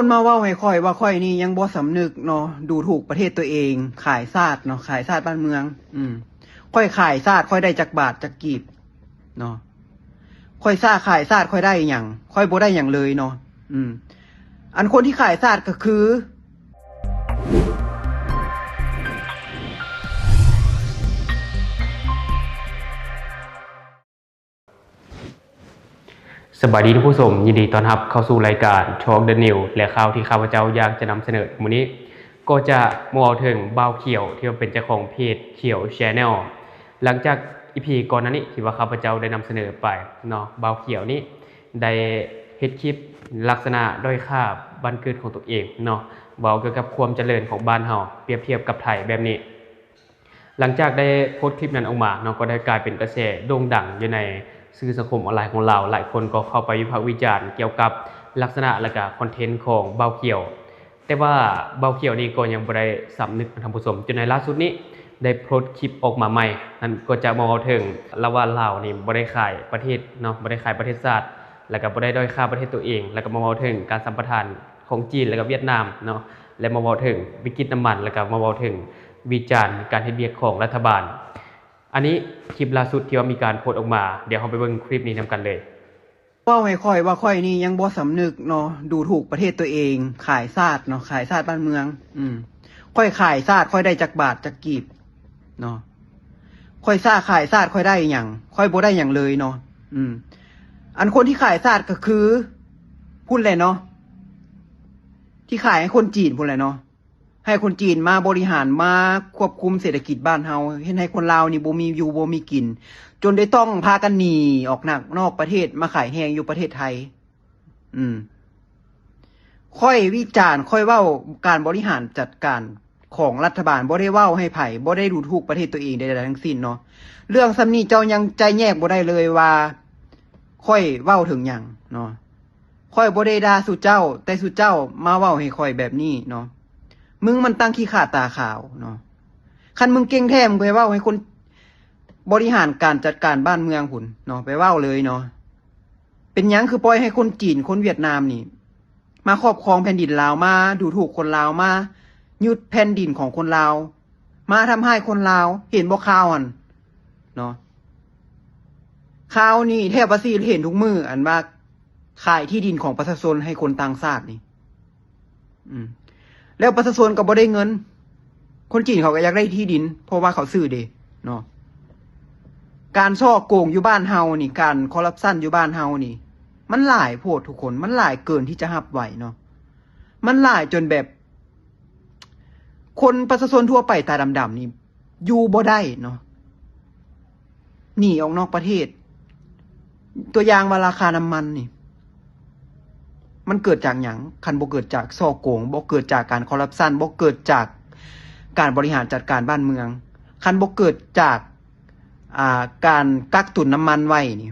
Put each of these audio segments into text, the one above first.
ຄົນມາເວົ້າໃຫ້ຂ້ອຍວ່າຂ້ອຍນີ້ຍັງບໍ່ສຳນຶກເນາະ, ດູຖູກປະເທດຕົວເອງ, ຂາຍຊາດເນາະ, ຂາຍຊາດບ້ານເມືອງ. ອືມ ຂ້ອຍຂາຍຊາດ, ຂ້ອຍໄດ້ຈັກບາດຈັກກີບເນາະ? ຂ້ອຍຊາ ຂາຍຊາດ ຂ້ອຍໄດ້ຫຍັງ? ຂ້ອຍບໍ່ໄດ້ຫຍັງເລີຍເນາະ. ອືມ ອັນຄົນທີ່ຂາຍຊາດກໍຄື ສະບາຍດີທ່ານຜູ້ຊົມ, ຍິນດີຕ້ອນຮັບເຂົ້າສູ່ລາຍການ Talk the News ແລະ ຂ່າວທີ່ຂ້າພະເຈົ້າຢາກຈະນຳສະເໜີມື້ນີ້ ກໍຈະມາເວົ້າເຖິງບ່າວຂຽວ ທີ່ວ່າເປັນເຈົ້າຂອງເພຈຂຽວ Channel. ຫຼັງຈາກ ອີ ພີ ກ່ອນໜ້ານີ້ທີ່ວ່າຂ້າພະເຈົ້າໄດ້ນຳສະເໜີໄປເນາະ, ບ່າວຂຽວນີ້ໄດ້ເຮັດຄລິບລັກສະນະດ້ອຍຄ່າບ້ານເກີດຂອງຕົວເອງເນາະ, ເວົ້າກ່ຽວກັບຄວາມຈະເລີນຂອງບ້ານເຮົາ ປຽບທຽບກັບໄທແບບນີ້. ຫຼັງຈາກໄດ້ໂພສຄລິບນັ້ນອອກມາເນາະ, ກໍໄດ້ກາຍເປັນກະແສໂດ່ງດັງຢູ່ໃນສື່ສັງຄົມອອນລາຍຂອງລາວ, ຫຼາຍຄົນກໍເຂົ້າໄປວິພາກວິຈານກ່ຽວກັບລັກສະນະ ແລະ ກະຄອນເທັນຂອງບ່າວຂຽວ. ແຕ່ວ່າບ່າວຂຽວນີ້ກໍຍັງບໍ່ໄດ້ສຳນຶກນະທ່ານຜູ້ຊົມ, ຈົນໃນລ່າສຸດນີ້ໄດ້ໂພສຄລິບອອກມາໃໝ່, ນັ້ນກໍຈະມາເວົ້າເຖິງລະວ່າລາວນີ້ບໍ່ໄດ້ຂາຍປະເທດເນາະ, ບໍ່ໄດ້ຂາຍປະເທດຊາດ ແລ້ວກໍບໍ່ໄດ້ດ້ອຍຄ່າປະເທດຕົວເອງ, ແລ້ວກໍມາເວົ້າເຖິງການສຳປະທານຂອງຈີນ ແລ້ວກໍຫວຽດນາມເນາະ, ແລະ ມາເວົ້າເຖິງວິກິດນ້ຳມັນ, ແລ້ວກໍມາເວົ້າເຖິງວິຈານການເຮັດວຽກຂອງລັດຖະບານ. ອັນນີ້ຄລິບລ່າສຸດທີ່ວ່າມີການໂພສອອກມາ, ດຽວເຮົາໄປເບິ່ງຄລິບນີ້ນຳກັນເລີຍ. ເວົ້າໃຫ້ຂ້ອຍວ່າຂ້ອຍນີ້ຍັງບໍ່ສຳນຶກເນາະ, ດູຖູກປະເທດຕົວເອງ, ຂາຍຊາດເນາະ, ຂາຍຊາດບ້ານເມືອງ. ອືມ ຂ້ອຍຂາຍຊາດ, ຂ້ອຍໄດ້ຈັກບາດຈັກກີບເນາະ? ຂ້ອຍຊາ ຂາຍຊາດ, ຂ້ອຍໄດ້ຫຍັງ? ຂ້ອຍບໍ່ໄດ້ຫຍັງເລີຍເນາະ. ອືມ ອັນຄົນທີ່ຂາຍຊາດກໍຄືພຸ້ນແຫຼະເນາະ, ທີ່ຂາຍໃຫ້ຄົນຈີນພຸ້ນແຫຼະເນາະ. ໃຫ້ຄົນຈີນມາບໍລິຫານ, ມາຄວບຄຸມເສດຖະກິດບ້ານເຮົາ, ເຮັດໃຫ້ຄົນລາວນີ້ບໍ່ມີຢູ່ບໍ່ມີກິນ, ຈົນໄດ້ຕ້ອງພາກັນໜີອອກນອກ ນອກປະເທດ ມາຂາຍແຮງຢູ່ປະເທດໄທ. ອືມ ຂ້ອຍວິຈານ, ຂ້ອຍເວົ້າການບໍລິຫານຈັດການຂອງລັດຖະບານ, ບໍ່ໄດ້ເວົ້າໃຫ້ໃຜ, ບໍ່ໄດ້ດູຖູກປະເທດຕົວເອງໃດໆທັງສິ້ນເນາະ. ເລື່ອງສ່ຳນີ້ເຈົ້າຍັງໄຈ້ແຍກບໍ່ໄດ້ເລີຍວ່າຂ້ອຍເວົ້າເຖິງຫຍັງເນາະ. ຂ້ອຍບໍ່ໄດ້ດ່າສູ່ເຈົ້າ, ແຕ່ສູ່ເຈົ້າມາເວົ້າໃຫ້ຂ້ອຍແບບນີ້ເນາະ. ມຶງມັນຕັ້ງຂີ້ຂາດຕາຂາວເນາະ. ຄັນມຶງເກັ່ງແທ້, ມຶງໄປເວົ້າໃຫ້ຄົນບໍລິຫານການຈັດການບ້ານເມືອງພຸ້ນເນາະ, ໄປເວົ້າເລີຍເນາະ. ເປັນຫຍັງຄືປ່ອຍໃຫ້ຄົນຈີນ, ຄົນຫວຽດນາມນີ້ ມາຄອບຄອງແຜ່ນດິນລາວ, ມາດູຖູກຄົນລາວ, ມາຍຶດແຜ່ນດິນຂອງຄົນລາວ, ມາທຳຮ້າຍຄົນລາວ? ເຫັນບໍ່ຂ່າວຫັ້ນເນາະ? ຂ່າວນີ້ແທບວ່າຊິເຫັນທຸກມື້, ອັນວ່າຂາຍທີ່ດິນຂອງປະຊາຊົນໃຫ້ຄົນຕ່າງຊາດນີ້. ອືມ ແລ້ວປະຊາຊົນກໍບໍ່ໄດ້ເງິນ, ຄົນຈີນເຂົາກໍຢາກໄດ້ທີ່ດິນ ເພາະວ່າເຂົາຊື້ເດ້ເນາະ. ການສໍ້ໂກງຢູ່ບ້ານເຮົານີ້, ການຄໍຣັບຊັນຢູ່ບ້ານເຮົານີ້ ມັນຫຼາຍໂພດທຸກຄົນ, ມັນຫຼາຍເກີນທີ່ຈະຮັບໄຫວເນາະ. ມັນຫຼາຍຈົນແບບ ຄົນປະຊາຊົນທົ່ວໄປຕາດຳໆນີ້ຢູ່ບໍ່ໄດ້ເນາະ, ໜີອອກນອກປະເທດ. ຕົວຢ່າງວ່າລາຄານ້ຳມັນນີ້ ມັນເກີດຈາກຫຍັງ? ຄັນບໍ່ເກີດຈາກສໍ້ໂກງ, ບໍ່ເກີດຈາກການຄໍຣັບຊັນ, ບໍ່ເກີດຈາກການບໍລິຫານຈັດການບ້ານເມືອງ, ຄັນບໍ່ເກີດຈາກ ອ່າ ການກັກຕຸນນ້ຳມັນໄວ້ນີ້,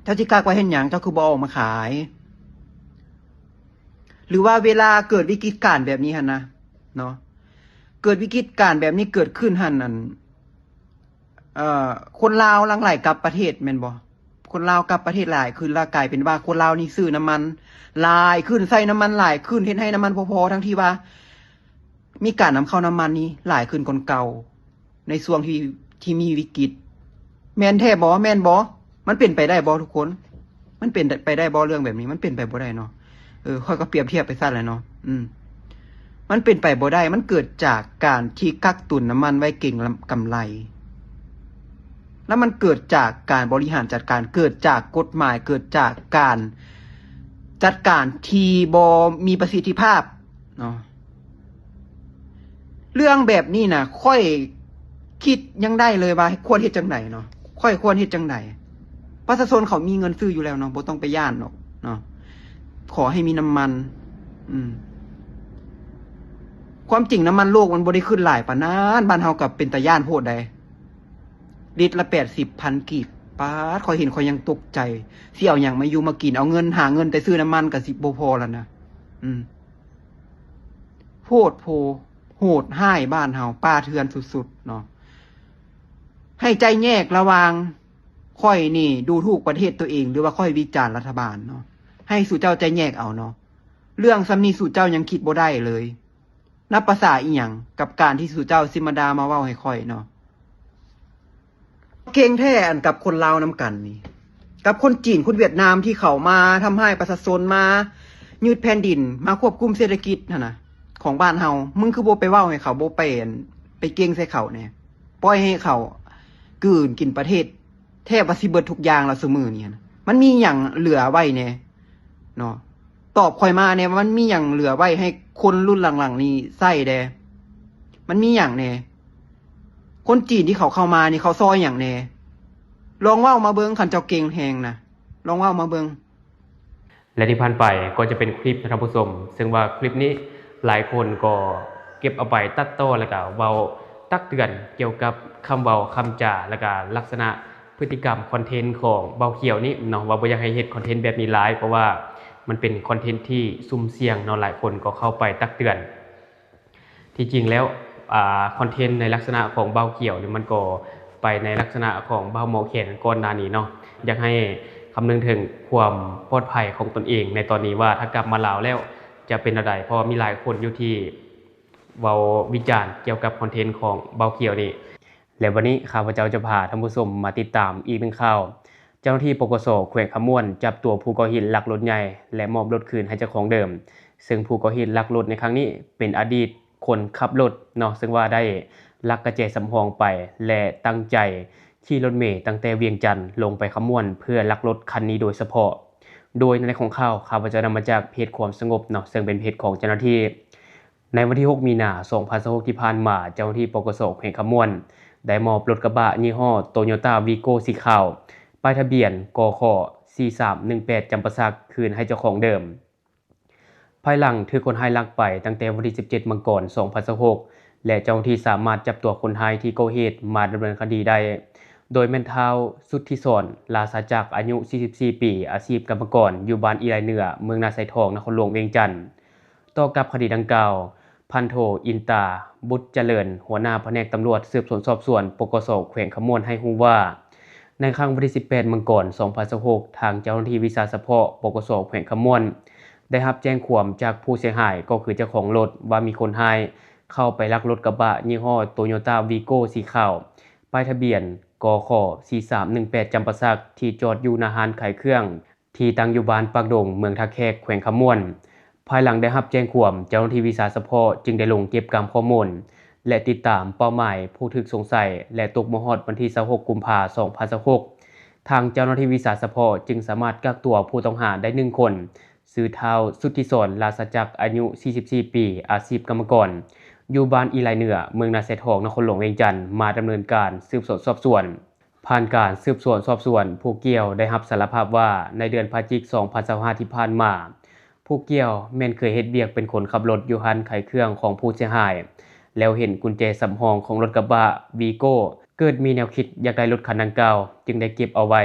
ເຈົ້າຊິກັກໄວ້ເຮັດຫຍັງ? ເຈົ້າຄືບໍ່ເອົາອອກມາຂາຍ? ຫຼືວ່າເວລາເກີດວິກິດການແບບນີ້ຫັ້ນນະເນາະ, ເກີດວິກິດການແບບນີ້ເກີດຂຶ້ນຫັ້ນ ອັນ ເອີ ຄົນລາວຫຼັ່ງໄຫຼກັບປະເທດແມ່ນບໍ່? ຄົນລາວກັບປະເທດຫຼາຍຂຶ້ນ ແລ້ວກາຍເປັນວ່າຄົນລາວນີ້ຊື້ນ້ຳມັນຫຼາຍຂຶ້ນ, ໃຊ້ນ້ຳມັນຫຼາຍຂຶ້ນ, ເຮັດໃຫ້ນ້ຳມັນບໍ່ພໍ, ທັງທີ່ວ່າມີການນຳເຂົ້ານ້ຳມັນນີ້ຫຼາຍຂຶ້ນກວ່າເກົ່າ. ໃນຊ່ວງທີ່ ທີ່ມີວິກິດ. ແມ່ນແທ້ບໍ່? ແມ່ນບໍ່? ມັນເປັນໄປໄດ້ບໍ່ທຸກຄົນ? ມັນເປັນໄປໄດ້ບໍ່ເລື່ອງແບບນີ້? ມັນເປັນໄປບໍ່ໄດ້ເນາະ. ເອີ ຂ້ອຍກໍປຽບທຽບໄປຊັ້ນແຫຼະເນາະ. ອືມ ມັນເປັນໄປບໍ່ໄດ້. ມັນເກີດຈາກການທີ່ກັກຕຸນນ້ຳມັນໄວ້ເກັງກຳໄລ, ແລ້ວມັນເກີດຈາກການບໍລິຫານຈັດການ, ເກີດຈາກກົດໝາຍ, ເກີດຈາກການຈັດການທີ່ບໍ່ມີປະສິດທິພາບເນາະ. ເລື່ອງແບບນີ້ນະ ຂ້ອຍຄິດຍັງໄດ້ເລີຍວ່າຄວນເຮັດຈັ່ງໃດເນາະ, ຂ້ອຍຄວນເຮັດຈັ່ງໃດ? ປະຊາຊົນເຂົາມີເງິນຊື້ຢູ່ແລ້ວເນາະ, ບໍ່ຕ້ອງໄປຢ້ານດອກເນາະ, ຂໍໃຫ້ມີນ້ຳມັນ. ອືມ ຄວາມຈິງນ້ຳມັນໂລກມັນບໍ່ໄດ້ຂຶ້ນຫຼາຍປານນັ້ນ, ບ້ານເຮົາກໍເປັນຕາຢ້ານໂພດໃດ໋, ລິດລະແປດສິບພັນກີບ. ປາດ ຂ້ອຍເຫັນຂ້ອຍຍັງຕົກໃຈ, ຊິເອົາຫຍັງມາຢູ່ມາກິນ? ເອົາເງິນ ຫາເງິນແຕ່ຊື້ນ້ຳມັນກໍຊິບໍ່ພໍແລ້ວນະ. ອືມ ໂພດໂພ ໂຫດຮ້າຍບ້ານເຮົາ, ປ່າເຖື່ອນສຸດໆເນາະ. ໃຫ້ໄຈ້ແຍກລະຫວ່າງຂ້ອຍນີ້ດູຖູກປະເທດຕົວເອງ ຫຼືວ່າຂ້ອຍວິຈານລັດຖະບານເນາະ, ໃຫ້ສູ່ເຈົ້າໄຈ້ແຍກເອົາເນາະ. ເລື່ອງສ່ຳນີ້ສູ່ເຈົ້າຍັງຄິດບໍ່ໄດ້ເລີຍ ນັບປະສາອີ່ຫຍັງກັບການທີ່ສູ່ເຈົ້າຊິມາດ່າມາເວົ້າໃຫ້ຂ້ອຍເນາະ. ເກັ່ງແທ້ ອັນກັບຄົນລາວນຳກັນນີ້ ກັບຄົນຈີນ ຄົນຫວຽດນາມທີ່ເຂົ້າມາທຳຮ້າຍປະຊາຊົນ ມາຍຶດແຜ່ນດິນ ມາຄວບຄຸມເສດຖະກິດຫັ້ນນະ ຂອງບ້ານເຮົາ ມຶງຄືບໍ່ໄປເວົ້າໃຫ້ເຂົາ ບໍ່ໄປ ອັນ ໄປເກັ່ງໃສ່ເຂົາແດ່ ປ່ອຍໃຫ້ເຂົາກືນກິນປະເທດ ແທບວ່າຊິເບິດທຸກຢ່າງແລ້ວຊຸມື້ນີ້ຫັ້ນນະ ມັນມີຫຍັງເຫຼືອໄວ້ແດ່ເນາະ? ຕອບຂ້ອຍມາແດ່ວ່າ ມັນມີຫຍັງເຫຼືອໄວ້ໃຫ້ຄົນລຸ້ນຫຼັງໆນີ້ໃຊ້ແດ່? ມັນມີຫຍັງແດ່? ຄົນຈີນທີ່ເຂົາເຂົ້າມານີ້ ເຂົາຊ່ອຍຫຍັງແດ່? ລອງເວົ້າມາເບິ່ງ ຄັນເຈົ້າເກັ່ງແຮງນະ ລອງເວົ້າມາເບິ່ງ. ແລະທີ່ຜ່ານໄປກໍຈະເປັນຄລິບນະທ່ານຜູ້ຊົມ ເຊິ່ງວ່າຄລິບນີ້ຫຼາຍຄົນກໍເກັບເອົາໄປຕັດຕໍ່ ແລ້ວກໍເວົ້າຕັກເຕືອນກ່ຽວກັບຄຳເວົ້າຄຳຈາ ແລ້ວກໍລັກສະນະພຶດຕິກຳຄອນເທັນຂອງບ່າວຂຽວນີ້ເນາະ ວ່າບໍ່ຢາກໃຫ້ເຮັດຄອນເທັນແບບນີ້ຫຼາຍ ເພາະວ່າມັນເປັນຄອນເທັນທີ່ສຸ່ມສ່ຽງເນາະ ຫຼາຍຄົນກໍເຂົ້າໄປຕັກເຕືອນ. ທີ່ຈິງແລ້ວ ອາ ຄອນເທັນໃນລັກສະນະຂອງບ່າວຂຽວນີ້ ມັນກໍໄປໃນລັກສະນະຂອງບ່າວໝໍແຂນກ່ອນໜ້ານີ້ເນາະ ຢາກໃຫ້ຄຳນຶງເຖິງຄວາມປອດໄພຂອງຕົນເອງໃນຕອນນີ້ວ່າ ຖ້າກັບມາລາວແລ້ວຈະເປັນແນວໃດ ເພາະວ່າມີຫຼາຍຄົນຢູ່ທີ່ເວົ້າວິຈານກ່ຽວກັບຄອນເທັນຂອງບ່າວຂຽວນີ້. ແລະ ວັນນີ້ຂ້າພະເຈົ້າຈະພາທ່ານຜູ້ຊົມມາຕິດຕາມອີກໜຶ່ງຂ່າວ ເຈົ້າໜ້າທີ່ ປກສ ແຂວງຄຳມ່ວນ ຈັບຕົວຜູ້ກໍ່ເຫດລັກລົດໃຫຍ່ ແລະ ມອບລົດຄືນໃຫ້ເຈົ້າຂອງເດີມ ເຊິ່ງຜູ້ກໍ່ເຫດລັກລົດໃນຄັ້ງນີ້ເປັນອະດີດຄົນຂັບລົດເນາະ ເຊິ່ງວ່າໄດ້ລັກກະແຈສຳຮອງໄປ ແລະ ຕັ້ງໃຈຂີ່ລົດເມຕັ້ງແຕ່ວຽງຈັນລົງໄປຄຳມ່ວນ ເພື່ອລັກລົດຄັນນີ້ໂດຍສະເພາະ. ໂດຍໃນຂອງຂ່າວ ຂ້າພະເຈົ້ານຳມາຈາກເພຈຄວາມສະຫງົບເນາະ ເຊິ່ງເປັນເພຈຂອງເຈົ້າໜ້າທີ່. ໃນວັນທີຫົກ ມີນາ ສອງພັນຊາວຫົກ ທີ່ຜ່ານມາ, ເຈົ້າໜ້າທີ່ ປກສ ແຂວງຄຳມ່ວນ ໄດ້ມອບລົດກະບະຍີ່ຫໍ້ ໂຕໂຍຕ້າ ວີໂກ້ ສີຂາວ ປ້າຍທະບຽນ ກຂ ສີ່ສາມໜຶ່ງແປດ ຈຳປາສັກ ຄືນໃຫ້ເຈົ້າຂອງເດີມ. ພາຍຫຼັງຖືກຄົນຮ້າຍລັກໄປຕັ້ງແຕ່ວັນທີສິບເຈັດ ມັງກອນ ສອງພັນຊາວຫົກ ແລະ ເຈົ້າໜ້າທີ່ສາມາດຈັບຕົວຄົນຮ້າຍທີ່ກໍ່ເຫດມາດຳເນີນຄະດີໄດ້ ໂດຍແມ່ນທ້າວ ສຸດທິສອນ ລາຊາຈັກ ອາຍຸ ສີ່ສິບສີ່ ປີ, ອາຊີບກຳມະກອນ ຢູ່ບ້ານອີ່ໄລເໜືອ ເມືອງນາຊາຍທອງ ນະຄອນຫຼວງວຽງຈັນ. ຕໍ່ກັບຄະດີດັ່ງກ່າວ, ພັນໂທ ອິນຕາ ບຸດຈະເລີນ ຫົວໜ້າພະແນກຕຳຫຼວດສືບສວນສອບສວນ ປກສ ແຂວງຄຳມ່ວນ ໃຫ້ຮູ້ວ່າ ໃນຄ່ຳວັນທີສິບແປດ ມັງກອນ ສອງພັນຊາວຫົກ ທາງເຈົ້າໜ້າທີ່ວິຊາສະເພາະ ປກສ ແຂວງຄຳມ່ວນ ໄດ້ຮັບແຈ້ງຄວາມຈາກຜູ້ເສຍຫາຍ ກໍຄືເຈົ້າຂອງລົດ ວ່າມີຄົນຮ້າຍເຂົ້າໄປລັກລົດກະບະຍີ່ຫໍ້ ໂຕໂຍຕ້າ ວີໂກ້ ສີຂາວ ປ້າຍທະບຽນ ກຂ ສີ່ສາມໜຶ່ງແປດ ຈຳປາສັກ ທີ່ຈອດຢູ່ໜ້າຮ້ານຂາຍເຄື່ອງ ທີ່ຕັ້ງຢູ່ບ້ານປາກດົງ ເມືອງທ່າແຂກ ແຂວງຄຳມ່ວນ. ພາຍຫຼັງໄດ້ຮັບແຈ້ງຄວາມ, ເຈົ້າໜ້າທີ່ວິຊາສະເພາະຈຶ່ງໄດ້ລົງເກັບກຳຂໍ້ມູນ ແລະ ຕິດຕາມເປົ້າໝາຍຜູ້ຖືກສົງໄສ ແລະ ຕົກມາຮອດວັນທີຊາວຫົກ ກຸມພາ ສອງພັນຊາວຫົກ ທາງເຈົ້າໜ້າທີ່ວິຊາສະເພາະຈຶ່ງສາມາດກັກຕົວຜູ້ຕ້ອງຫາໄດ້ໜຶ່ງຄົນ, ຊື່ ທ້າວ ສຸດທິສອນ ລາຊາຈັກ ອາຍຸ ສີ່ສິບສີ່ ປີ, ອາຊີບກຳມະກອນ, ຢູ່ບ້ານອີ່ໄລເໜືອ, ເມືອງນາຊາຍທອງ, ນະຄອນຫຼວງວຽງຈັນ, ມາດຳເນີນການສືບສວນສອບສວນ. ຜ່ານການສືບສວນສອບສວນ, ຜູ້ກ່ຽວໄດ້ຮັບສາລະພາບວ່າ ໃນເດືອນພະຈິກ ສອງພັນຊາວຫ້າ ທີ່ຜ່ານມາ, ຜູ້ກ່ຽວແມ່ນເຄີຍເຮັດວຽກເປັນຄົນຂັບລົດຢູ່ຮ້ານຂາຍເຄື່ອງຂອງຜູ້ເສຍຫາຍ, ແລ້ວເຫັນກຸນແຈສຳຮອງຂອງລົດກະບະ ວີໂກ້ ເກີດມີແນວຄິດຢາກໄດ້ລົດຄັນດັ່ງກ່າວ, ຈຶ່ງໄດ້ເກັບເອົາໄວ້.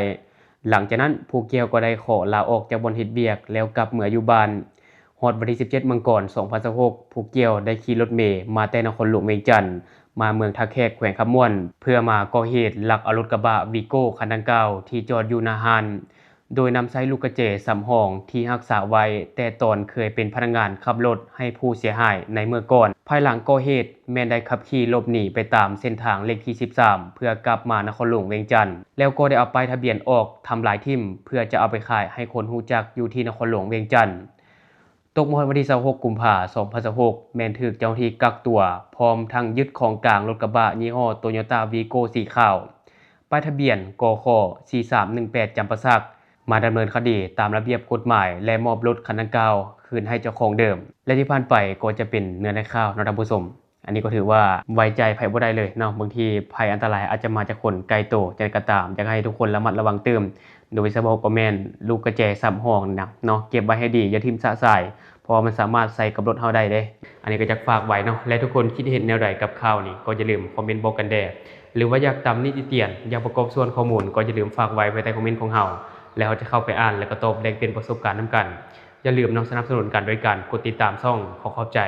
ຫຼັງຈາກນັ້ນ, ຜູ້ກ່ຽວກໍໄດ້ຂໍລາອອກຈາກບ່ອນເຮັດວຽກ ແລ້ວກັບເມືອຢູ່ບ້ານ. ຮອດວັນທີສິບເຈັດ ມັງກອນ ສອງພັນຊາວຫົກ ຜູ້ກ່ຽວໄດ້ຂີ່ລົດເມມາແຕ່ນະຄອນຫຼວງວຽງຈັນ ມາເມືອງທ່າແຂກ ແຂວງຄຳມ່ວນ ເພື່ອມາກໍ່ເຫດລັກເອົາລົດກະບະ ວີໂກ້ ຄັນດັ່ງກ່າວທີ່ຈອດຢູ່ໜ້າຮ້ານ, ໂດຍນຳໃຊ້ລູກກະແຈສຳຮອງທີ່ຮັກສາໄວ້ແຕ່ຕອນເຄີຍເປັນພະນັກງານຂັບລົດໃຫ້ຜູ້ເສຍຫາຍໃນເມື່ອກ່ອນ. ພາຍຫຼັງກໍ່ເຫດແມ່ນໄດ້ຂັບຂີ່ຫຼົບໜີໄປຕາມເສັ້ນທາງເລກທີສິບສາມ ເພື່ອກັບມານະຄອນຫຼວງວຽງຈັນ, ແລ້ວກໍໄດ້ເອົາປ້າຍທະບຽນອອກ, ທຳລາຍຖິ້ມ ເພື່ອຈະເອົາໄປຂາຍໃຫ້ຄົນຮູ້ຈັກຢູ່ທີ່ນະຄອນຫຼວງວຽງຈັນ. ຕົກມາຮອດວັນທີຊາວຫົກ ກຸມພາ ສອງພັນຊາວຫົກ ແມ່ນຖືກເຈົ້າໜ້າທີ່ກັກຕົວ ພ້ອມທັງຍຶດຂອງກາງລົດກະບະຍີ່ຫໍ້ ໂຕໂຍຕ້າ ວີໂກ້ ສີຂາວ ປ້າຍທະບຽນ ກຂ ສີ່ສາມໜຶ່ງແປດ ຈຳປາສັກ ມາດຳເນີນຄະດີຕາມລະບຽບກົດໝາຍ ແລະ ມອບລົດຄັນດັ່ງກ່າວຄືນໃຫ້ເຈົ້າຂອງເດີມ. ແລະ ທີ່ຜ່ານໄປກໍຈະເປັນເນື້ອໃນຂ່າວເນາະທ່ານຜູ້ຊົມ. ອັນນີ້ກໍຖືວ່າໄວ້ໃຈໃຜບໍ່ໄດ້ເລີຍເນາະ, ບາງທີໄພອັນຕະລາຍອາດຈະມາຈາກຄົນໃກ້ໂຕ. ຈັ່ງໃດກໍຕາມ, ຢາກໃຫ້ທຸກຄົນລະມັດລະວັງຕື່ມ, ໂດຍສະເພາະກໍແມ່ນລູກກະແຈສຳຮອງນະເນາະ, ເກັບໄວ້ໃຫ້ດີ, ຢ່າຖິ້ມຊະຊາຍ, ເພາະວ່າມັນສາມາດໃຊ້ກັບລົດເຮົາໄດ້ເດ້. ອັນນີ້ກໍຢາກຝາກໄວ້ເນາະ, ແລະ ທຸກຄົນຄິດເຫັນແນວໃດກັບຂ່າວນີ້ ກໍຢ່າລືມຄອມເມັນບອກກັນແດ່, ຫຼືວ່າຢາກຕຳໜິຕິຕຽນ, ຢາກປະກອບສ່ວນຂໍ້ມູນ, ກໍຢ່າລືມຝາກໄວ້ພາຍໃຕ້ຄອມເມັນຂອງເຮົາ, ແລ້ວເຮົາຈະເຂົ້າໄປອ່ານ ແລະ ກໍຕອບແລກປ່ຽນປະສົບການນຳກັນ. ຢ່າລືມເນາະ, ສະໜັບສະໜູນກັນໂດຍການກົດຕິດຕາມຊ່ອງ. ຂໍຂອບໃຈ.